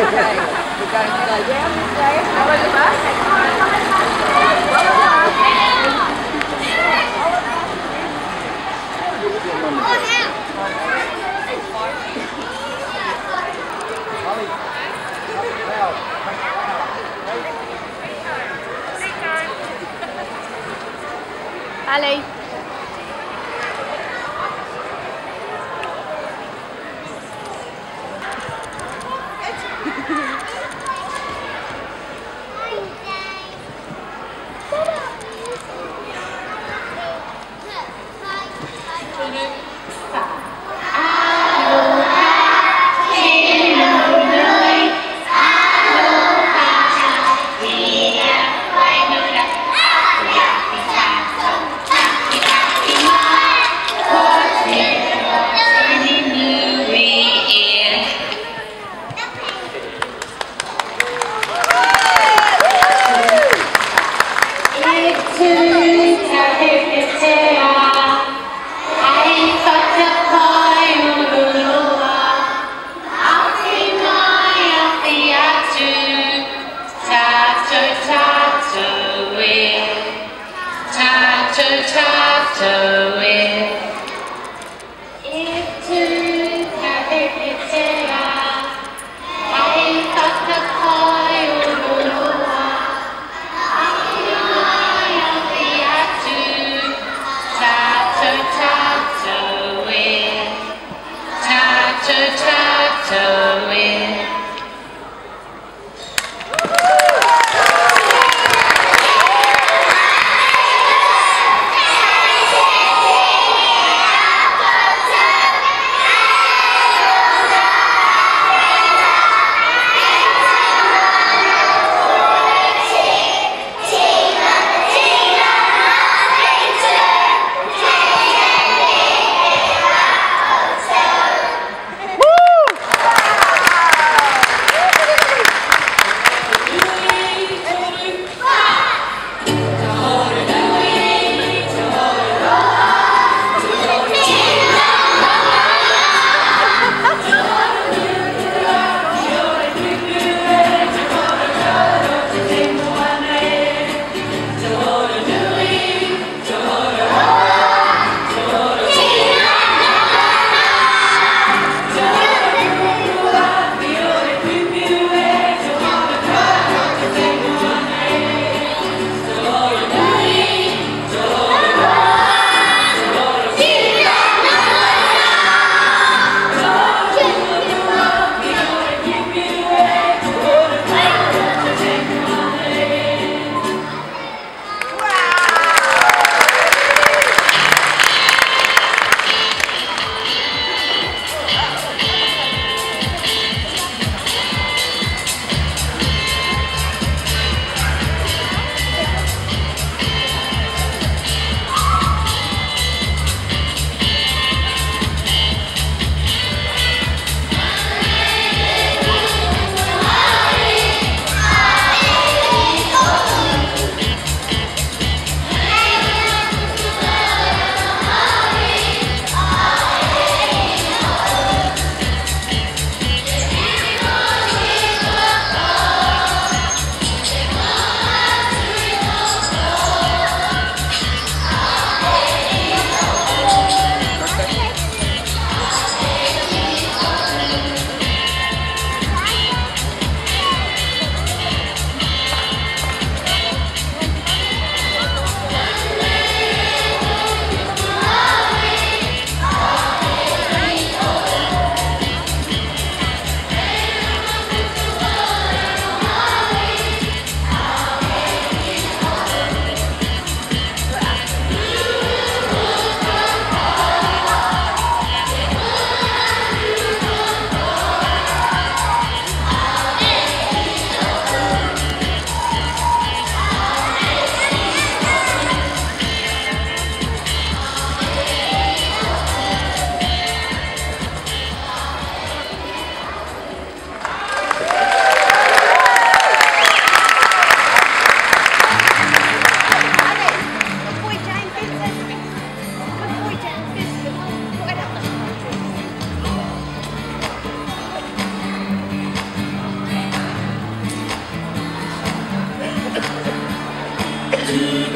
Okay, we're going to go down this way. How about the bus? Ali.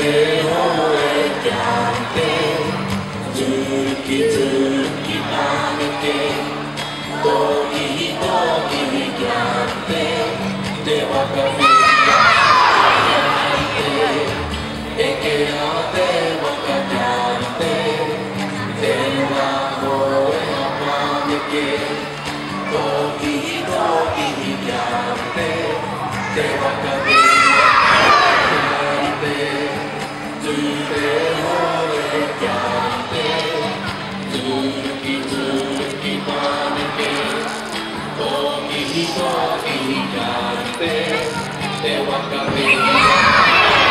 Te hoe kia rite, Turuki turuki paneke, Tokihi tokihi kia rite, Te waka whiria kia rite, Ekea te waka kia rite, Tēnā hoea paneke, Tokihi tokihi kia rite, Te waka whiria kia rite, Tū te hoe kia rite, Turuki turuki paneke, Tokihi tokihi kia rite, Te waka whiria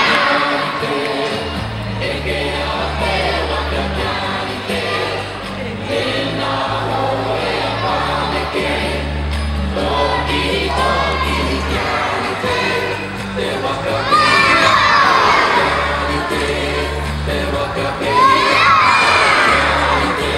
kia rite, Ekea te waka kia rite, Tēnā hoea paneke, Tokihi tokihi kia rite, Te waka whiria kia rite, Te waka whiria kia rite.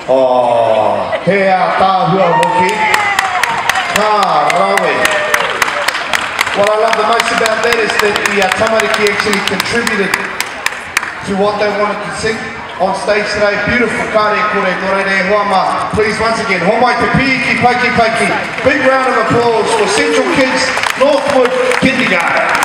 Oh, he ātaahua hoki. Ka rawe. What I love the most about that is that the tamariki actually contributed to what they wanted to sing on stage today. Beautiful kare kore nō reira e hoa mā. Please, once again, homai te piki, paki, paki. Big round of applause for Central Kids Northwood Kindergarten.